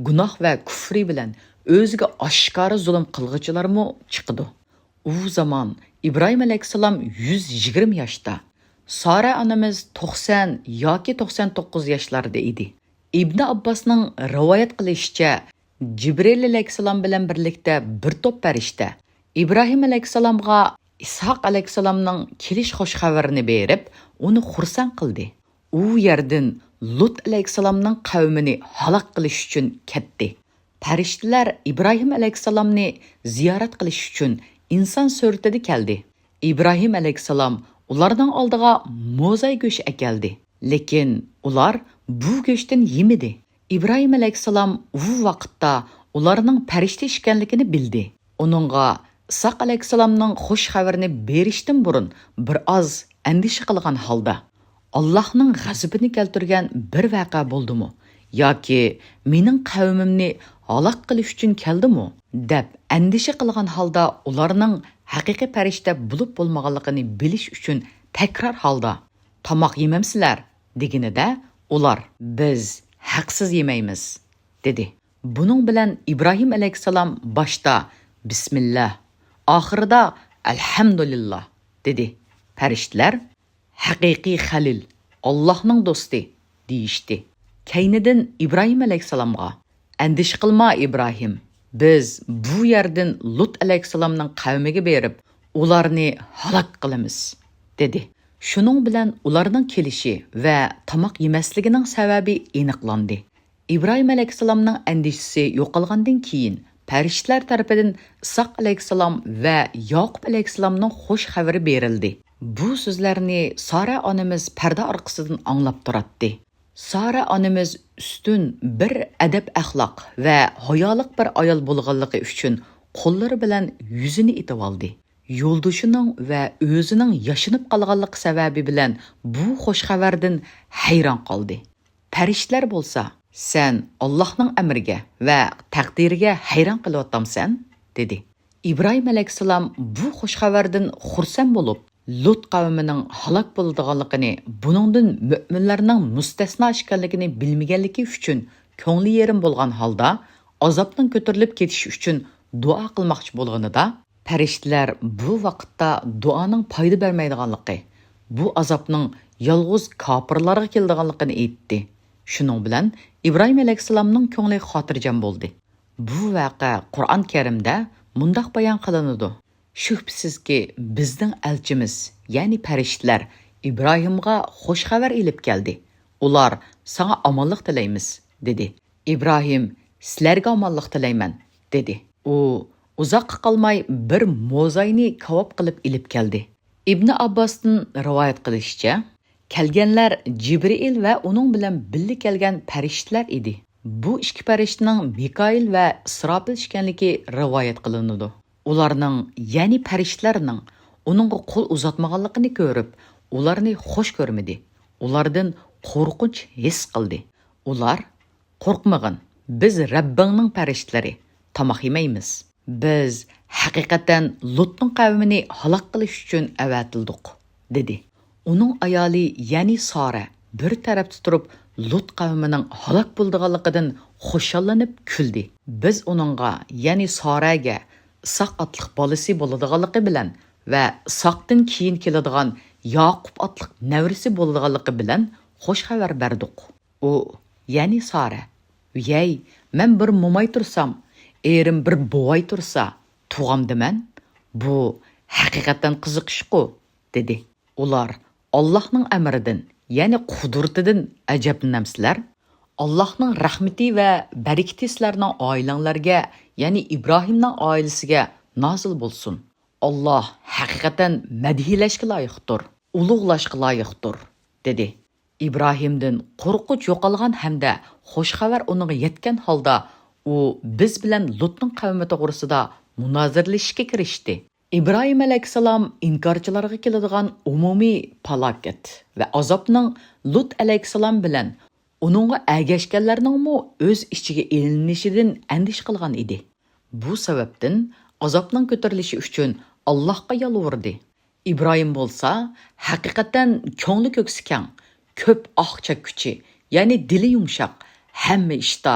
گۇناھ ۋە كۇفرى بىلەن ئۆزىگە ئاشكارا زۇلۇم قىلغۇچىلارمۇ چىقىدۇ.» ئۇ زامان ئىبراھىم ئەلەيھىسسالام يۈز يىگىرمە ياشتا، سارا ئانىمىز توقسان ياكى توقسان توققۇز ياشلاردا ئىدى. ئىبنى ئابباسنىڭ رىۋايەت قىلىشىچە، جىبرىئىل ئەلەيھىسسالام بىلەن بىرلىكتە بىر توپ پەرىشتە ئىبراھىم ئەلەيھىسسالامغا ئىسھاق ئەلەيھىسسالامنىڭ كېلىش خۇش خەۋىرىنى بېرىپ، ئۇنى خۇرسەن قىلدى. ئۇ يەردىن لۇت ئەلەيھىسسالامنىڭ قەۋمىنى ھالاك قىلىش ئۈچۈن كەتتى. پەرىشتىلەر ئىبراھىم ئەلەيھىسسالامنى زىيارەت قىلىش ئۈچۈن ئىنسان سۈرىتىدە كەلدى. ئىبراھىم ئەلەيھىسسالام ئۇلارنىڭ ئالدىغا موزاي گۆش ئەكەلدى. لېكىن ئۇلار بۇ گۆشتىن يېمىدى. ئىبراھىم ئەلەيھىسسالام ئۇ ۋاقىتتا ئۇلارنىڭ پەرىشتە ئىكەنلىكىنى بىلدى. ئۇنىڭغا ئىسھاق ئەلەيھىسسالامنىڭ خۇش خەۋىرىنى بېرىشتىن بۇرۇن بىر ئاز ئەندىشە قىلغان ھالدا، «ئاللاھنىڭ غەزىپىنى كەلتۈرگەن بىر ۋەقە بولدىمۇ؟ ياكى مېنىڭ قەۋمىمنى ھالاك قىلىش ئۈچۈن كەلدىمۇ؟ دەپ ئەندىشە قىلغان ھالدا ئۇلارنىڭ ھەقىقىي پەرىشتە بولۇپ بولمىغانلىقىنى بىلىش ئۈچۈن تەكرار ھالدا، «تاماق يېمەمسىلەر؟» دېگىنىدە، ئۇلار، «بىز ھەقسىز يېمەيمىز» دېدى. بۇنىڭ بىلەن ئىبراھىم ئەلەيھىسسالام باشتا، «بىسمىللا»، ئاخىرىدا، «ئەلھەمدۇلىللا» دېدى. پەرىشتىلەر، «ھەقىقىي خەلىل، ئاللاھنىڭ دوستى» دېيىشتى. كەينىدىن ئىبراھىم ئەلەيھىسسالامغا، «ئەندىشە قىلما، ئىبراھىم، بىز بۇ يەردىن لۇت ئەلەيھىسسالامنىڭ قەۋمىگە بېرىپ، ئۇلارنى ھالاك قىلىمىز» دېدى. شۇنىڭ بىلەن ئۇلارنىڭ كېلىشى ۋە تاماق يېمەسلىكىنىڭ سەۋەبى ئېنىقلاندى. ئىبراھىم ئەلەيھىسسالامنىڭ ئەندىشىسى يوقالغاندىن كېيىن، پەرىشتىلەر تەرىپىدىن ئىسھاق ئەلەيھىسسالام ۋە ياقۇپ ئەلەيھىسسالامنىڭ خۇش خەۋىرى بېرىلدى. بۇ سۆزلەرنى سارا ئانىمىز پەردە ئارقىسىدىن ئاڭلاپ تۇراتتى. سارا ئانىمىز ئۈستۈن بىر ئەدەپ-ئەخلاق ۋە ھايالىق بىر ئايال بولغانلىقى ئۈچۈن قوللىرى بىلەن يۈزىنى ئېتىۋالدى. يولدىشىنىڭ ۋە ئۆزىنىڭ ياشىنىپ قالغانلىقى سەۋەبى بىلەن بۇ خۇش خەۋەردىن ھەيران قالدى. پەرىشتىلەر بولسا، «سەن ئاللاھنىڭ ئەمرىگە ۋە تەقدىرىگە ھەيران قېلىۋاتامسەن؟» دېدى. ئىبراھىم ئەلەيھىسسالام بۇ خۇش خەۋەردىن خۇرسەن بولۇپ، لۇت قەۋمىنىڭ ھالاك بولىدىغانلىقىنى، بۇنىڭدىن مۆمىنلەرنىڭ مۇستەسنا ئىكەنلىكىنى بىلمىگەنلىكى ئۈچۈن كۆڭلى يېرىم بولغان ھالدا، ئازابنىڭ كۆتۈرۈلۈپ كېتىشى ئۈچۈن دۇئا قىلماقچى بولغىنىدا، پەرىشتىلەر بۇ ۋاقىتتا دۇئانىڭ پايدا بەرمەيدىغانلىقى، بۇ ئازابنىڭ يالغۇز كاپىرلارغا كېلىدىغانلىقىنى ئېيتتى. شۇنىڭ بىلەن ئىبراھىم ئەلەيھىسسالامنىڭ كۆڭلى خاتىرجەم بولدى. بۇ ۋەقە قۇرئان كەرىمدە مۇنداق بايان قىلىنىدۇ: «شۈبھىسىزكى، بىزنىڭ ئەلچىمىز، يەنى پەرىشتىلەر ئىبراھىمغا خۇش خەۋەر ئېلىپ كەلدى. ئۇلار، ساڭا ئامانلىق تىلەيمىز» دېدى. ئىبراھىم، «سىلەرگە ئامانلىق تىلەيمەن» دېدى. ئۇ ئۇزاققا قالماي بىر موزاينى كاۋاپ قىلىپ ئېلىپ كەلدى. ئىبنى ئابباستىن رىۋايەت قىلىشىچە، كەلگەنلەر جىبرىئىل ۋە ئۇنىڭ بىلەن بىللە كەلگەن پەرىشتىلەر ئىدى. بۇ ئىككى پەرىشتىنىڭ مىكائىل ۋە ئىسراپىل ئىكەنلىكى رىۋايەت قىلىنىدۇ. ئۇلارنىڭ، يەنى پەرىشتىلەرنىڭ ئۇنىڭغا قول ئۇزاتمىغانلىقىنى كۆرۈپ، ئۇلارنى خۇش كۆرمىدى. ئۇلاردىن قورقۇنچ ھېس قىلدى. ئۇلار، «قورقمىغىن، بىز رەببىڭنىڭ پەرىشتىلىرى، تاماق يېمەيمىز. بىز ھەقىقەتەن لۇتنىڭ قەۋمىنى ھالاك قىلىش ئۈچۈن ئەۋەتىلدۇق» دېدى. ئۇنىڭ ئايالى، يەنى سارە، بىر تەرەپتە تۇرۇپ، لۇت قەۋمىنىڭ ھالاك بولىدىغانلىقىدىن خۇشاللىنىپ كۈلدى. بىز ئۇنىڭغا، يەنى سارەگە ئىسھاق ئاتلىق بالىسى بولىدىغانلىقى بىلەن ۋە ئىسھاقتىن كېيىن كېلىدىغان ياقۇپ ئاتلىق نەۋرىسى بولىدىغانلىقى بىلەن خۇش خەۋەر بەردۇق. ئۇ، يەنى سارە، «ۋىيەي، مەن بىر موماي تۇرسام، ئېرىم بىر بوۋاي تۇرسا، تۇغامدىمەن؟ بۇ ھەقىقەتەن قىزىق ئىشقۇ» دېدى. ئۇلار، «ئاللاھنىڭ ئەمرىدىن، يەنى قۇدرىتىدىن ئەجەبلىنەمسىلەر؟ ئاللاھنىڭ رەھمىتى ۋە بەرىكىتى سىلەرنىڭ ئائىلەڭلەرگە، يەنى ئىبراھىمنىڭ ئائىلىسىگە نازىل بولسۇن. ئاللاھ ھەقىقەتەن مەدھىيلەشكە لايىقتۇر، ئۇلۇغلاشقا لايىقتۇر» دېدى. ئىبراھىمدىن قورقۇنچ يوقالغان ھەمدە خۇش خەۋەر ئۇنىڭغا يەتكەن ھالدا، ئۇ بىز بىلەن لۇتنىڭ قەۋمى توغرىسىدا مۇنازىرىلىشىشكە كىرىشتى. ئىبراھىم ئەلەيھىسسالام ئىنكارچىلارغا كېلىدىغان ئومۇمىي پالاكەت ۋە ئازابنىڭ لۇت ئەلەيھىسسالام بىلەن ئۇنىڭغا ئەگەشكەنلەرنىڭمۇ ئۆز ئىچىگە ئېلىنىشىدىن ئەندىشە قىلغان ئىدى. بۇ سەۋەبتىن ئازابنىڭ كۆتۈرۈلۈشى ئۈچۈن ئاللاھقا يالۋۇردى. ئىبراھىم بولسا ھەقىقەتەن كۆڭلى كۆكسى كەڭ، كۆپ ئاھ چەككۈچى، يەنى دىلى يۇمشاق، ھەممە ئىشتا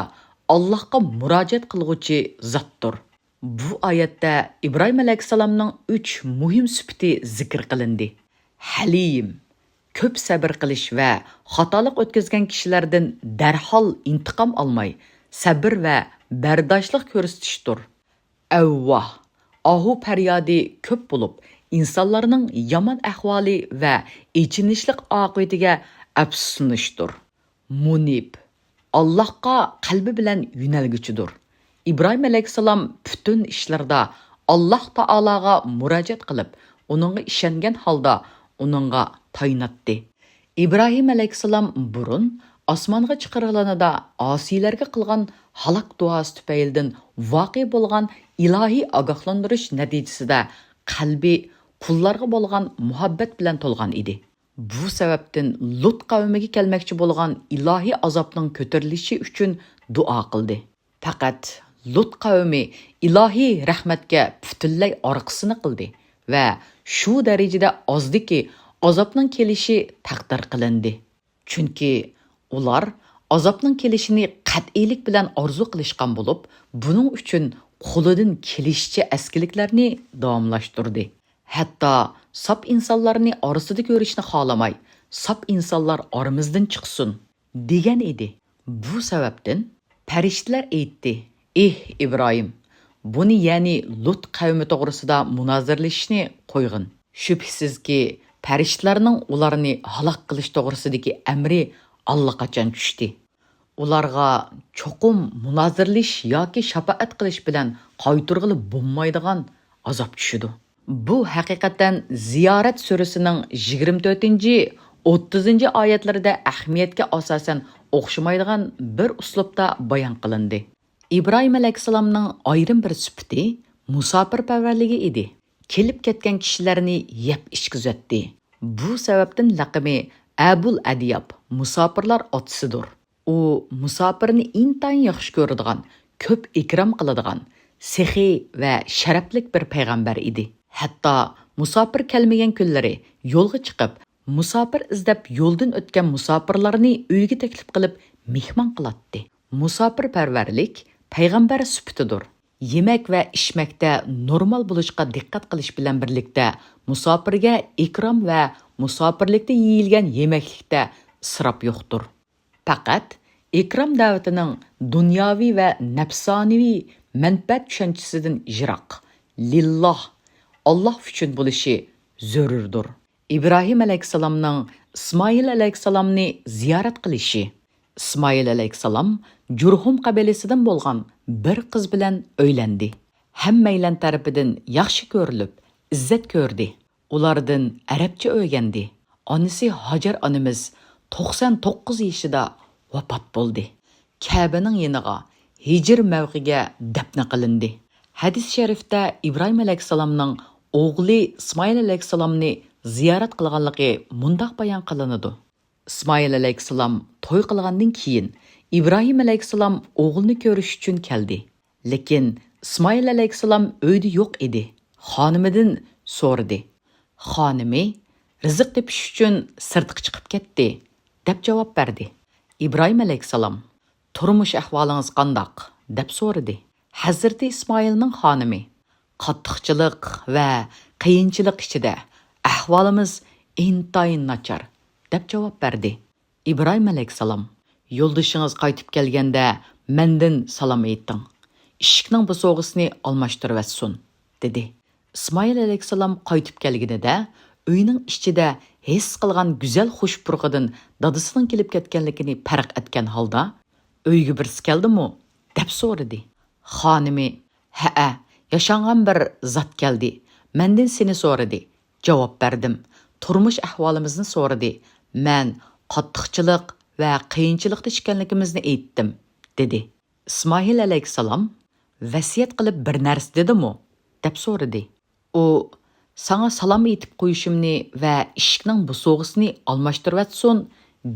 ئاللاھقا مۇراجىئەت قىلغۇچى زاتتۇر. بۇ ئايەتتە ئىبراھىم ئەلەيھىسسالامنىڭ ئۈچ مۇھىم سۈپىتى زىكىر قىلىندى. ھەلىيم، كۆپ سەبىر قىلىش ۋە خاتالىق ئۆتكۈزگەن كىشىلەردىن دەرھال ئىنتىقام ئالماي، سەبىر ۋە بەرداشلىق كۆرسىتىشتۇر. ئەۋۋاھ، ئاھۇ پەريادى كۆپ بولۇپ، ئىنسانلارنىڭ يامان ئەھۋالى ۋە ئېچىنىشلىق ئاقىۋىتىگە ئەپسۇسلىنىشتۇر. مۇنىب، ئاللاھقا قەلبى بىلەن يۆنەلگۈچىدۇر. ئىبراھىم ئەلەيھىسسالام پۈتۈن ئىشلىرىدا ئاللاھ تائالاغا مۇراجىئەت قىلىپ، ئۇنىڭغا ئىشەنگەن ھالدا ئۇنىڭغا تايىناتتى. ئىبراھىم ئەلەيھىسسالام بۇرۇن ئاسمانغا چىقىرىلغىنىدا ئاسىيلەرگە قىلغان ھالاك دۇئاسى تۈپەيلىدىن ۋەقە بولغان ئىلاھىي ئاگاھلاندۇرۇش نەتىجىسىدە قەلبى قۇللارغا بولغان مۇھەببەت بىلەن تولغان ئىدى. بۇ سەۋەبتىن لۇت قەۋمىگە كەلمەكچى بولغان ئىلاھىي ئازابنىڭ كۆتۈرۈلۈشى ئۈچۈن دۇئا قىلدى. پەقەت لۇت قەۋمى ئىلاھىي رەھمەتكە پۈتۈنلەي ئارقىسىنى قىلدى ۋە شۇ دەرىجىدە ئازدىكى، ئازابنىڭ كېلىشى تەقدىر قىلىندى. چۈنكى ئۇلار ئازابنىڭ كېلىشىنى قەتئىيلىك بىلەن ئارزۇ قىلىشقان بولۇپ، بۇنىڭ ئۈچۈن قولىدىن كېلىشىچە ئەسكىلىكلەرنى داۋاملاشتۇردى. ھەتتا ساپ ئىنسانلارنى ئارىسىدا كۆرۈشنى خالىماي، ساپ ئىنسانلار ئارىمىزدىن چىقسۇن، دېگەن ئىدى. بۇ سەۋەبتىن پەرىشتىلەر ئېيتتى، ئېھ، ئىبراھىم، بۇنى، يەنى لۇت قەۋمى توغرىسىدا مۇنازىرىلىشىشنى قويغىن. شۈبھىسىزكى، پەرىشتىلەرنىڭ ئۇلارنى ھالاك قىلىش توغرىسىدىكى ئەمرى ئاللىقاچان چۈشتى. ئۇلارغا چوقۇم مۇنازىرىلىشىش ياكى شاپائەت قىلىش بىلەن قايتۇرغىلى بولمايدىغان ئازاب چۈشىدۇ. بۇ ھەقىقەتەن زىيارەت سۈرىسىنىڭ يىگىرمە تۆتىنچى، ئوتتۇزىنچى ئايەتلىرىدە ئەھمىيەتكە ئاساسەن ئوخشىمايدىغان بىر ئۇسلۇبتا بايان قىلىندى. ئىبراھىم ئەلەيھىسسالامنىڭ ئايرىم بىر سۈپىتى مۇساپىرپەرۋەرلىكى ئىدى. كېلىپ كەتكەن كىشىلەرنى يەپ ئىچكۈزەتتى. بۇ سەۋەبتىن لەقىمى ئەبۇل ئەدياب، مۇساپىرلار ئاتىسىدۇر. ئۇ مۇساپىرنى ئىنتايىن ياخشى كۆرىدىغان، كۆپ ئىكرام قىلىدىغان، سېخىي ۋە شەرەپلىك بىر پەيغەمبەر ئىدى. ھەتتا مۇساپىر كەلمىگەن كۈنلىرى يولغا چىقىپ، مۇساپىر ئىزدەپ يولدىن ئۆتكەن مۇساپىرلارنى ئۆيىگە تەكلىپ قىلىپ مېھمان قىلاتتى. مۇساپىرپەرۋەرلىك پەيغەمبەر سۈپىتىدۇر. يېمەك ۋە ئىچمەكتە نورمال بولۇشقا دىققەت قىلىش بىلەن بىرلىكتە، مۇساپىرگە ئىكرام ۋە مۇساپىرلىكتە يېيىلگەن يېمەكلىكتە ئىسراپ يوقتۇر. پەقەت ئىكرام دەۋىتىنىڭ دۇنياۋى ۋە نەپسانىۋى مەنپەئەت چۈشەنچىسىدىن يىراق، لىللاھ، ئاللاھ ئۈچۈن بولۇشى زۆرۈردۇر. ئىبراھىم ئەلەيھىسسالامنىڭ ئىسمائىل ئەلەيھىسسالامنى زىيارەت قىلىشى. ئىسمائىل ئەلەيھىسسالام جۇرھۇم قەبىلىسىدىن بولغان بىر قىز بىلەن ئۆيلەندى. ھەممەيلەن تەرىپىدىن ياخشى كۆرۈلۈپ، ئىززەت كۆردى. ئۇلاردىن ئەرەبچە ئۆگەندى. ئانىسى ھاجەر ئانىمىز توقسان توققۇز يېشىدا ۋاپات بولدى. كەبىنىڭ يېنىغا، ھىجىر مەۋقىگە دەپنە قىلىندى. ھەدىس شەرىفتە ئىبراھىم ئەلەيھىسسالامنىڭ ئوغلى ئىسمائىل ئەلەيھىسسالامنى زىيارەت قىلغانلىقى مۇنداق بايان قىلىنىدۇ. ئىسمائىل ئەلەيھىسسالام توي قىلغاندىن كېيىن، ئىبراھىم ئەلەيھىسسالام ئوغلىنى كۆرۈش ئۈچۈن كەلدى. لېكىن ئىسمائىل ئەلەيھىسسالام ئۆيدە يوق ئىدى. خانىمىدىن سورىدى. خانىمى رىزىق تېپىش ئۈچۈن سىرتقا چىقىپ كەتتى، دەپ جاۋاب بەردى. ئىبراھىم ئەلەيھىسسالام، تۇرمۇش ئەھۋالىڭىز قانداق؟ دەپ سورىدى. ھەزرىتى ئىسمائىلنىڭ خانىمى، قاتتىقچىلىق ۋە قىيىنچىلىق ئىچىدە ئەھۋالىمىز ئىنتايىن ناچار، دەپ جاۋاب بەردى. ئىبراھىم ئەلەيھىسسالام، يولدىشىڭىز قايتىپ كەلگەندە مەندىن سالام ئېيتىڭ. ئىشىكنىڭ بوسۇغىسىنى ئالماشتۇرۇۋەتسۇن، دېدى. ئىسمائىل ئەلەيھىسسالام قايتىپ كەلگىنىدە، ئۆينىڭ ئىچىدە ھېس قىلغان گۈزەل خۇش پۇرىقىدىن دادىسىنىڭ كېلىپ كەتكەنلىكىنى پەرق ئەتكەن ھالدا، ئۆيگە بىرسى كەلدىمۇ؟ دەپ سورىدى. خانىمى، ھەئە، ياشانغان بىر زات كەلدى. مەندىن سېنى سورىدى. جاۋاب بەردىم. تۇرمۇش ئەھۋالىمىزنى سورىدى. مەن قاتتىقچىلىق ۋە قىيىنچىلىقتا ئىكەنلىكىمىزنى ئېيتتىم، دېدى. ئىسمائىل ئەلەيھىسسالام، ۋەسىيەت قىلىپ بىر نەرسە دېدىمۇ؟ دەپ سورىدى. ئۇ، ساڭا سالام ئېيتىپ قويۇشۇمنى ۋە ئىشىكنىڭ بوسۇغىسىنى ئالماشتۇرۇۋەتسۇن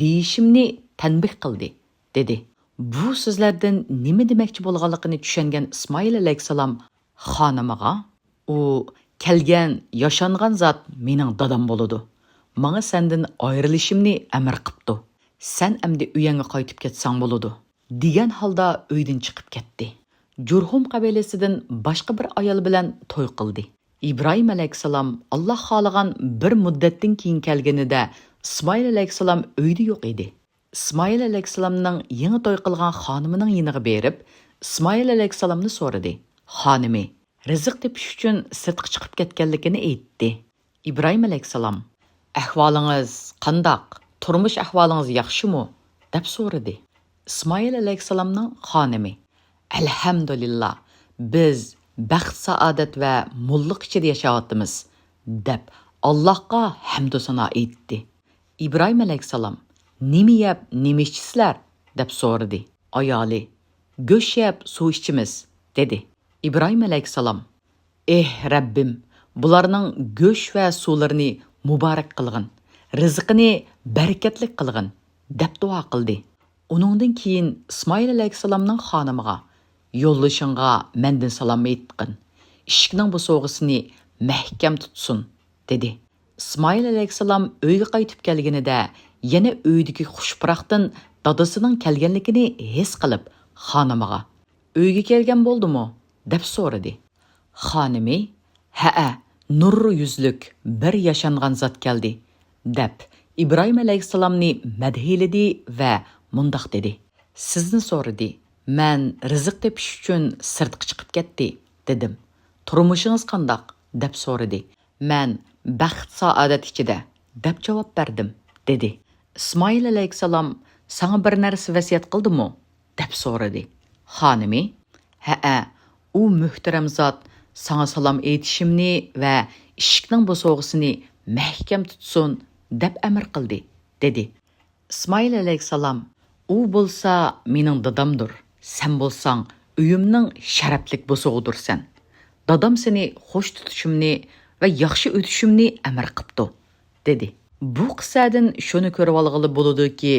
دېيىشىمنى تەنبىھ قىلدى، دېدى. بۇ سۆزلەردىن نېمە دېمەكچى بولغانلىقىنى چۈشەنگەن ئىسمائىل ئەلەيھىسسالام خانىمىغا، ئۇ كەلگەن، ياشانغان زات مېنىڭ دادام بولىدۇ. ماڭا سەندىن ئايرىلىشىمنى ئەمىر قىپتۇ. سەن ئەمدى ئۆيۈڭگە قايتىپ كەتسەڭ بولىدۇ، دېگەن ھالدا ئۆيدىن چىقىپ كەتتى. جۇرھۇم قەبىلىسىدىن باشقا بىر ئايال بىلەن توي قىلدى. ئىبراھىم ئەلەيھىسسالام ئاللا خالىغان بىر مۇددەتتىن كېيىن كەلگىنىدە، ئىسمائىل ئەلەيھىسسالام ئۆيدە يوق ئىدى. ئىسمائىل ئەلەيھىسسالامنىڭ يېڭى توي قىلغان خانىمىنىڭ يېنىغا بېرىپ، ئىسمائىل ئەلەيھىسسالامنى سورىدى. خانىمى رىزىق تېپىش ئۈچۈن سىرتقا چىقىپ كەتكەنلىكىنى ئېيتتى. ئىبراھىم ئەلەيھىسسالام، ئەھۋالىڭىز قانداق؟ تۇرمۇش ئەھۋالىڭىز ياخشىمۇ؟ دەپ سورىدى. ئىسمائىل ئەلەيھىسسالامنىڭ خانىمى، ئەلھەمدۇلىللا، بىز بەخت-سائادەت ۋە موللۇق ئىچىدە ياشاۋاتىمىز، دەپ ئاللاھقا ھەمدۇ سانا ئېيتتى. ئىبراھىم ئەلەيھىسسالام، نېمە يەپ، نېمە ئىچىسىلەر؟ دەپ سورىدى. ئايالى، گۆش يەپ، سۇ ئىچىمىز، دېدى. ئىبراھىم ئەلەيھىسسالام، ئېھ، رەببىم، بۇلارنىڭ گۆش ۋە سۇلىرىنى مۇبارەك قىلغىن. رىزقىنى بەرىكەتلىك قىلغىن» دەپ دۇئا قىلدى. ئۇنىڭدىن كېيىن ئىسمائىل ئەلەيھىسسالامنىڭ خانىمىغا: «يولدىشىڭغا مەندىن سالام ئېيتقىن، ئىشىكنىڭ بوسۇغىسىنى مەھكەم تۇتسۇن» دېدى. ئىسمائىل ئەلەيھىسسالام ئۆيگە قايتىپ كەلگىنىدە، يەنە ئۆيدىكى خۇش پۇراقتىن دادىسىنىڭ كەلگەنلىكىنى ھېس قىلىپ، خانىمىغا: «ئۆيگە كەلگەن بولدىمۇ؟» دەپ سورىدى. خانىمى: «ھەئە، نۇر يۈزلۈك بىر ياشانغان زات كەلدى» دەپ، ئىبراھىم ئەلەيھىسسالامنى مەدھىيلىدى ۋە مۇنداق دېدى: «سىزنى سورىدى، مەن رىزىق تېپىش ئۈچۈن سىرتقا چىقىپ كەتتى» دېدىم. «تۇرمۇشىڭىز قانداق؟» دەپ سورىدى. «مەن بەخت-سائادەت ئىچىدە» دەپ جاۋاب بەردىم، دېدى. ئىسمائىل ئەلەيھىسسالام: «ساڭا بىر نەرسە ۋەسىيەت قىلدىمۇ؟» دەپ سورىدى. خانىمى: «ھەئە، ئۇ مۆھتەرەم زات ساڭا سالام ئېيتىشىمنى ۋە ئىشىكنىڭ بوسۇغىسىنى مەھكەم تۇتسۇن دەپ ئەمىر قىلدى» دېدى. ئىسمائىل ئەلەيھىسسالام: «ئۇ بولسا مېنىڭ دادامدۇر، سەن بولساڭ ئۆيۈمنىڭ شەرەپلىك بوسۇغىدۇرسەن. دادام سېنى خوش تۇتۇشۇمنى ۋە ياخشى ئۆتۈشۈمنى ئەمىر قىپتۇ» دېدى. بۇ قىسسەدىن شۇنى كۆرۈۋالغىلى بولىدۇكى،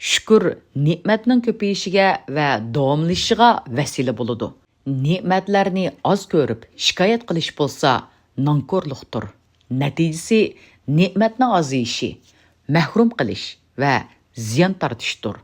شۈكۈر نېمەتنىڭ كۆپىيىشىگە ۋە داۋاملىشىشىغا ۋەسىلە بولىدۇ. نېمەتلەرنى ئاز كۆرۈپ شىكايەت قىلىش بولسا نانكورلۇقتۇر. نەتىجىسى نېمەتنىڭ ئازىيىشى، مەھرۇم قىلىش ۋە زىيان تارتىشتۇر.